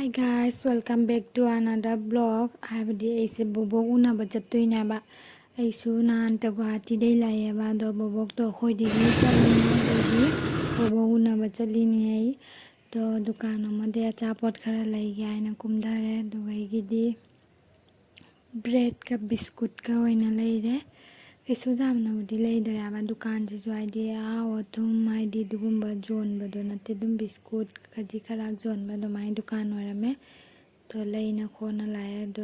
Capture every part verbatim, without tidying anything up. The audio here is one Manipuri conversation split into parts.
Hey guys, welcome back to another vlog. ꯍꯥꯏꯕꯗꯤ ꯑꯩꯁꯦ ꯕꯣꯕꯣꯛ ꯎꯅꯕ ꯆꯠꯇꯣꯏꯅꯦꯕ꯫ ꯑꯩꯁꯨ ꯅꯍꯥꯟꯇ ꯒꯨꯋꯥꯍꯥꯇꯤꯗꯩ ꯂꯥꯛꯑꯦꯕ, ꯑꯗꯣ ꯕꯣꯕꯣꯛꯇꯣ ꯑꯩꯈꯣꯏꯗꯒꯤ ꯆꯠꯂꯤꯅꯦ, ꯑꯗꯒꯤ ꯕꯣꯕꯣꯛ ꯎꯅꯕ ꯆꯠꯂꯤꯅꯦ ꯑꯩ꯫ ꯑꯗꯣ ꯗꯨꯀꯥꯟ ꯑꯃꯗꯤ ꯑꯆꯥꯄꯣꯠ ꯈꯔ ꯂꯩꯒꯦ ꯍꯥꯏꯅ ꯀꯨꯝꯊꯔꯦ꯫ ꯑꯗꯨꯒ ꯑꯩꯒꯤꯗꯤ ꯕ꯭ꯔꯦꯗꯀ ꯕꯤꯁꯀꯨꯠꯀ ꯑꯣꯏꯅ ꯂꯩꯔꯦ꯫ ꯀꯩꯁꯨ ꯌꯥꯝꯅꯕꯨꯗꯤ ꯂꯩꯗ꯭ꯔꯦꯕ꯫ ꯗꯨꯀꯥꯟꯁꯤꯁꯨ ꯍꯥꯏꯗꯤ ꯑꯍꯥꯎ ꯑꯊꯨꯝ ꯍꯥꯏꯗꯤ ꯑꯗꯨꯒꯨꯝꯕ ꯌꯣꯟꯕꯗꯣ ꯅꯠꯇꯦ, ꯑꯗꯨꯝ ꯕꯤꯁꯀꯨꯠ ꯈꯖꯤꯛ ꯈꯔꯥꯛ ꯌꯣꯟꯕ ꯑꯗꯨꯃꯥꯏꯅ ꯗꯨꯀꯥꯟ ꯑꯣꯏꯔꯝꯃꯦ꯫ ꯑꯗꯣ ꯂꯩꯅ ꯈꯣꯠꯅ ꯂꯥꯛꯑꯦ꯫ ꯑꯗꯣ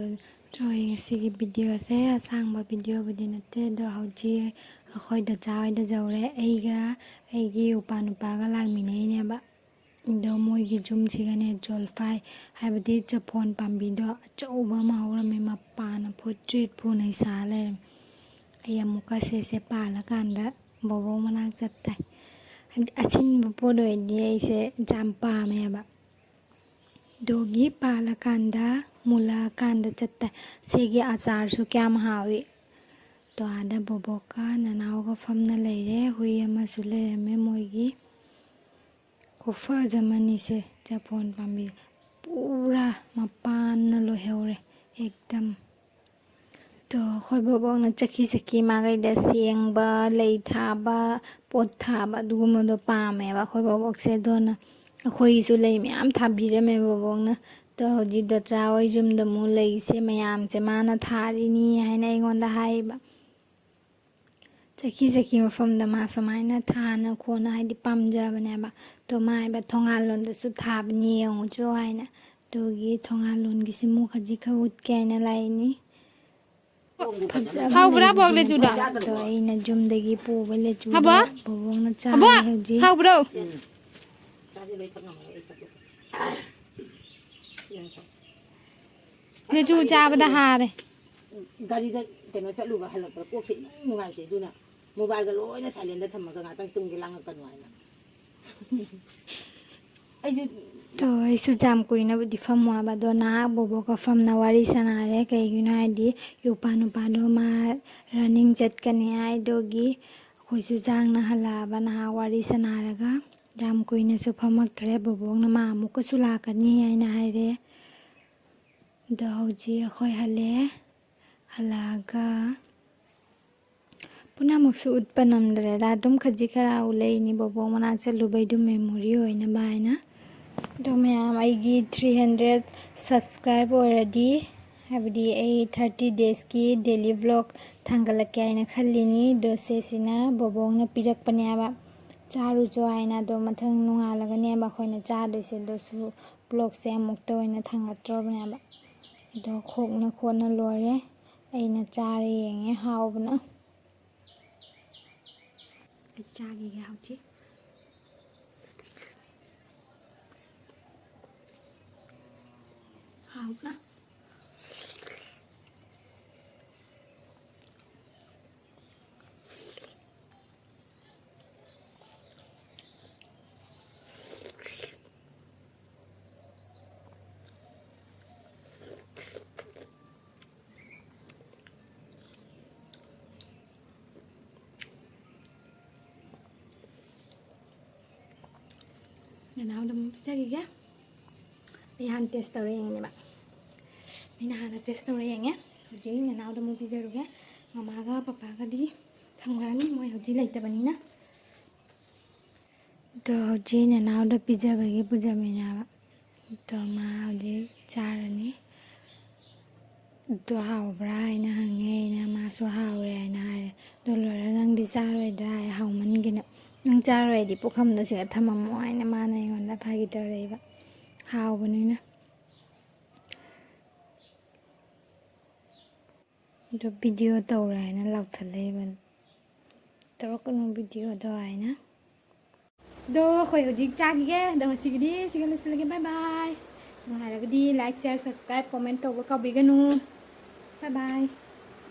ꯑꯩ ꯉꯁꯤꯒꯤ ꯚꯤꯗꯤꯑꯣꯁꯦ ꯑꯁꯥꯡꯕ ꯚꯤꯗꯤꯑꯣꯕꯨꯗꯤ ꯅꯠꯇꯦ, ꯑꯗꯣ ꯍꯧꯖꯤꯛ ꯑꯩꯈꯣꯏ ꯗꯗꯥ ꯍꯣꯏꯗ ꯌꯧꯔꯦ꯫ ꯑꯩꯒ ꯑꯩꯒꯤ ꯏꯄ꯭ꯋꯥ ꯅꯨꯄꯥꯒ ꯂꯥꯛꯃꯤꯟꯅꯩꯅꯦꯕ꯫ ꯑꯗꯣ ꯃꯣꯏꯒꯤ ꯌꯨꯝꯁꯤꯒꯅꯦ ꯖꯣꯜꯐꯥꯏ, ꯍꯥꯏꯕꯗꯤ ꯆꯐꯣꯟ ꯄꯥꯝꯕꯤꯗꯣ ꯑꯆꯧꯕ ꯑꯃ ꯍꯧꯔꯝꯃꯦ, ꯃꯄꯥꯟꯅ ꯐꯨꯠ ꯇꯔꯦꯠ ꯐꯨꯅ ꯁꯥ ꯂꯩꯔꯝꯃꯦ꯫ ꯑꯩ ꯑꯃꯨꯛꯀ ꯁꯤꯁꯦ ꯄꯥꯜꯂꯀꯥꯟꯗ ꯕꯣꯕꯣꯛ ꯃꯅꯥꯛ ꯆꯠꯇꯥꯏ꯫ ꯍꯥꯏꯕꯗꯤ ꯑꯁꯤꯟꯕ ꯄꯣꯠ ꯑꯣꯏꯔꯗꯤ ꯑꯩꯁꯦ ꯌꯥꯝ ꯄꯥꯝꯃꯦꯕ꯫ ꯑꯗꯨꯒꯤ ꯄꯥꯜꯂꯀꯥꯟꯗ, ꯃꯨꯜꯂꯛꯑꯀꯥꯟꯗ ꯆꯠꯇꯥꯏ꯫ ꯁꯤꯒꯤ ꯑꯆꯥꯔꯁꯨ ꯀꯌꯥꯝ ꯍꯥꯎꯏ꯫ ꯑꯗꯣ ꯑꯥꯗ ꯕꯣꯕꯣꯛꯀ ꯅꯅꯥꯎꯒ ꯐꯝꯅ ꯂꯩꯔꯦ꯫ ꯍꯨꯏ ꯑꯃꯁꯨ ꯂꯩꯔꯝꯃꯦ ꯃꯣꯏꯒꯤ꯫ ꯈꯨꯐꯖ ꯑꯃꯅꯤꯁꯦ, ꯆꯐꯣꯟ ꯄꯥꯝꯕꯤ ꯄꯨꯔꯥ ꯃꯄꯥꯟꯅ ꯂꯣꯏꯍꯧꯔꯦ ꯑꯦꯛꯗꯝ꯫ ꯑꯗꯣ ꯑꯩꯈꯣꯏ ꯕꯣꯕꯣꯛꯅ ꯆꯠꯈꯤ ꯆꯠꯈꯤ ꯃꯥꯈꯩꯗ ꯁꯦꯡꯕ, ꯂꯩ ꯊꯥꯕ, ꯄꯣꯠ ꯊꯥꯕ ꯑꯗꯨꯒꯨꯝꯕꯗꯣ ꯄꯥꯝꯃꯦꯕ ꯑꯩꯈꯣꯏ ꯕꯣꯕꯣꯛꯁꯦ꯫ ꯑꯗꯨꯅ ꯑꯩꯈꯣꯏꯒꯤꯁꯨ ꯂꯩ ꯃꯌꯥꯝ ꯊꯥꯕꯤꯔꯝꯃꯦ ꯕꯣꯕꯣꯛꯅ꯫ ꯑꯗꯣ ꯍꯧꯖꯤꯛ ꯗꯣꯆꯥ ꯍꯣꯏ ꯌꯨꯝꯗ ꯑꯃꯨꯛ ꯂꯩꯁꯦ ꯃꯌꯥꯝꯁꯦ ꯃꯥꯅ ꯊꯥꯔꯤꯅꯤ ꯍꯥꯏꯅ ꯑꯩꯉꯣꯟꯗ ꯍꯥꯏꯌꯦꯕ꯫ ꯆꯠꯈꯤ ꯆꯠꯈꯤ ꯃꯐꯝꯗ ꯃꯥ ꯁꯨꯃꯥꯏꯅ ꯊꯥꯅ ꯈꯣꯠꯅ ꯍꯥꯏꯗꯤ ꯄꯥꯝꯖꯕꯅꯦꯕ꯫ ꯑꯗꯣ ꯃꯥ ꯍꯥꯏꯕ ꯊꯣꯡꯒꯥꯜꯂꯣꯝꯗꯁꯨ ꯊꯥꯕꯅꯤ ꯌꯦꯡꯉꯨꯆꯣ ꯍꯥꯏꯅ꯫ ꯑꯗꯨꯒꯤ ꯊꯣꯡꯒꯥꯜꯂꯣꯟꯒꯤꯁꯤ ꯑꯃꯨꯛ ꯈꯖꯤꯛ ꯈꯔ ꯎꯠꯀꯦ ꯍꯥꯏꯅ ꯂꯥꯛꯏꯅꯤ꯫ ꯐꯖꯕ ꯍꯥꯎꯕ꯭ꯔꯥ ꯂꯩꯕꯗꯤ ꯕꯣꯛ ꯂꯩꯆꯨꯗꯣ? ꯅꯠꯇꯦ, ꯑꯗꯣ ꯑꯩꯅ ꯌꯨꯝꯗꯒꯤ ꯄꯨꯕ ꯂꯩꯆꯨꯗꯣ ꯍꯥꯎꯕ꯭ꯔꯣ? ꯕꯣꯕꯣꯛꯅ ꯆꯥꯔꯦ ꯍꯥꯎꯕ꯭ꯔꯣ? ꯍꯧꯖꯤꯛ꯫ ꯍꯥꯎꯕ꯭ꯔꯣ? ꯂꯩꯆꯨ ꯆꯥꯕꯗ ꯍꯥꯔꯦ꯫ ꯒꯥꯔꯤꯗ ꯀꯩꯅꯣ ꯆꯠꯂꯨꯕ ꯍꯜꯂꯛꯄꯗ ꯀꯣꯛꯁꯦ ꯏꯅꯨꯡ ꯅꯨꯡꯉꯥꯏꯇꯦ, ꯑꯗꯨꯅ ꯃꯣꯕꯥꯏꯜꯒ ꯂꯣꯏꯅ ꯁꯥꯏꯂꯦꯟꯗ ꯊꯝꯃꯒ ꯉꯥꯛꯇꯪ ꯇꯨꯝꯒꯦ, ꯂꯥꯡꯉꯛꯀꯅꯨ ꯍꯥꯏꯅ꯫ ꯑꯩꯁꯨ ꯑꯗꯣ ꯑꯩꯁꯨ ꯌꯥꯝ ꯀꯨꯏꯅꯕꯨꯗꯤ ꯐꯝꯃꯣ ꯍꯥꯏꯕ, ꯑꯗꯣ ꯅꯍꯥꯛ ꯕꯣꯕꯣꯛꯀ ꯐꯝꯅ ꯋꯥꯔꯤ ꯁꯥꯟꯅꯔꯦ꯫ ꯀꯩꯒꯤꯅꯣ ꯍꯥꯏꯗꯤ ꯏꯄ꯭ꯋꯥ ꯅꯨꯄꯥꯗꯣ ꯃꯥ ꯔꯟꯅꯤꯡ ꯆꯠꯀꯅꯤ ꯍꯥꯏꯗꯨꯒꯤ ꯑꯩꯈꯣꯏꯁꯨ ꯆꯥꯡꯅ ꯍꯜꯂꯛꯑꯕ ꯅꯍꯥꯛ ꯋꯥꯔꯤ ꯁꯥꯟꯅꯔꯒ꯫ ꯌꯥꯝ ꯀꯨꯏꯅꯁꯨ ꯐꯝꯃꯛꯇ꯭ꯔꯦ꯫ ꯕꯣꯕꯣꯛꯅ ꯃꯥ ꯑꯃꯨꯛꯀꯁꯨ ꯂꯥꯛꯀꯅꯤ ꯍꯥꯏꯅ ꯍꯥꯏꯔꯦ꯫ ꯑꯗꯣ ꯍꯧꯖꯤꯛ ꯑꯩꯈꯣꯏ ꯍꯜꯂꯛꯑꯦ꯫ ꯍꯜꯂꯛꯑꯒ ꯄꯨꯝꯅꯃꯛꯁꯨ ꯎꯠꯄ ꯅꯝꯗ꯭ꯔꯦꯗ, ꯑꯗꯨꯝ ꯈꯖꯤꯛ ꯈꯔ ꯎꯠꯂꯛꯏꯅꯤ, ꯕꯣꯕꯣꯛ ꯃꯅꯥꯛ ꯆꯠꯂꯨꯕꯩꯗꯨ memory ꯑꯣꯏꯅꯕ ꯍꯥꯏꯅ꯫ ꯑꯗꯣ ꯃꯌꯥꯝ, ꯑꯩꯒꯤ three hundred subscribe ꯑꯣꯏꯔꯗꯤ, ꯍꯥꯏꯕꯗꯤ ꯑꯩ thirty daysꯀꯤ daily vlog ꯊꯥꯡꯒꯠꯂꯛꯀꯦ ꯍꯥꯏꯅ ꯈꯜꯂꯤꯅꯤ꯫ ꯑꯗꯣ ꯁꯤꯁꯤꯅ ꯕꯣꯕꯣꯛꯅ ꯄꯤꯔꯛꯄꯅꯦꯕ, ꯆꯥꯔꯨꯆꯣ ꯍꯥꯏꯅ꯫ ꯑꯗꯣ ꯃꯊꯪ ꯅꯣꯡꯉꯥꯜꯂꯒꯅꯦꯕ ꯑꯩꯈꯣꯏꯅ ꯆꯥꯗꯣꯏꯁꯦ꯫ ꯑꯗꯨꯁꯨ vlogꯁꯦ ꯑꯃꯨꯛꯇ ꯑꯣꯏꯅ ꯊꯥꯡꯒꯠꯇ꯭ꯔꯕꯅꯦꯕ꯫ ꯑꯗꯣ ꯈꯣꯛꯅ ꯈꯣꯠꯅ ꯂꯣꯏꯔꯦ꯫ ꯑꯩꯅ ꯆꯥꯔ ꯌꯦꯡꯉꯦ, ꯍꯥꯎꯕꯅ꯫ ꯑꯩ ꯆꯥꯈꯤꯒꯦ ꯍꯧꯖꯤꯛ꯫ ꯍꯥꯎꯕꯅ꯫ ꯅꯅꯥꯎꯗ ꯑꯃꯨꯛ ꯄꯤꯖꯈꯤꯒꯦ꯫ ꯑꯩ ꯍꯥꯟꯅ taste ꯇꯧꯔ ꯌꯦꯡꯉꯤꯅꯦꯕ꯫ ꯑꯩꯅ ꯍꯥꯟꯅ taste ꯇꯧꯔ ꯌꯦꯡꯉꯦ꯫ ꯍꯧꯖꯤꯛ ꯅꯅꯥꯎꯗ ꯑꯃꯨꯛ ꯄꯤꯖꯔꯨꯒꯦ꯫ ꯃꯃꯥꯒ ꯄꯄꯥꯒꯗꯤ ꯊꯝꯈ꯭ꯔꯅꯤ, ꯃꯣꯏ ꯍꯧꯖꯤꯛ ꯂꯩꯇꯕꯅꯤꯅ꯫ ꯑꯗꯣ ꯍꯧꯖꯤꯛ ꯅꯅꯥꯎꯗ ꯄꯤꯖꯕꯒꯤ ꯄꯨꯖꯕꯅꯦꯕ꯫ ꯑꯗꯣ ꯃꯥ ꯍꯧꯖꯤꯛ ꯆꯥꯔꯅꯤ꯫ ꯑꯗꯣ ꯍꯥꯎꯕ꯭ꯔꯥ ꯍꯥꯏꯅ ꯍꯪꯉꯦ ꯑꯩꯅ, ꯃꯥꯁꯨ ꯍꯥꯎꯔꯦ ꯍꯥꯏꯅ ꯍꯥꯏꯔꯦ꯫ ꯑꯗꯣ ꯂꯣꯏꯔ "ꯅꯪꯗꯤ ꯆꯥꯔꯣꯏꯗ꯭ꯔꯥ?" ꯍꯥꯏ, "ꯍꯥꯎꯃꯟꯒꯤꯅ, ꯅꯪ ꯆꯥꯔꯣꯏꯗꯤ ꯄꯨꯈꯝꯗ ꯁꯤꯒ ꯊꯝꯃꯝꯃꯣ" ꯍꯥꯏꯅ ꯃꯥꯅ ꯑꯩꯉꯣꯟꯗ ꯐꯥꯒꯤ ꯇꯧꯔꯛꯏꯕ, ꯍꯥꯎꯕꯅꯤꯅ꯫ ꯑꯗꯣ video ꯇꯧꯔꯦ ꯍꯥꯏꯅ ꯂꯥꯎꯊꯠꯂꯛꯏꯕꯅꯤ꯫ ꯇꯧꯔꯛꯀꯅꯨ videoꯗꯣ ꯍꯥꯏꯅ꯫ ꯑꯗꯣ ꯑꯩꯈꯣꯏ ꯍꯧꯖꯤꯛ ꯆꯥꯈꯤꯒꯦ꯫ ꯑꯗꯣ ꯉꯁꯤꯒꯤꯗꯤ ꯁꯤꯒ ꯂꯣꯏꯁꯤꯜꯂꯒꯦ꯫ Bye bye꯫ ꯅꯨꯡꯉꯥꯏꯔꯒꯗꯤ like, share, subscribe, comment ꯇꯧꯕ ꯀꯥꯎꯕꯤꯒꯅꯨ꯫ Bye bye꯫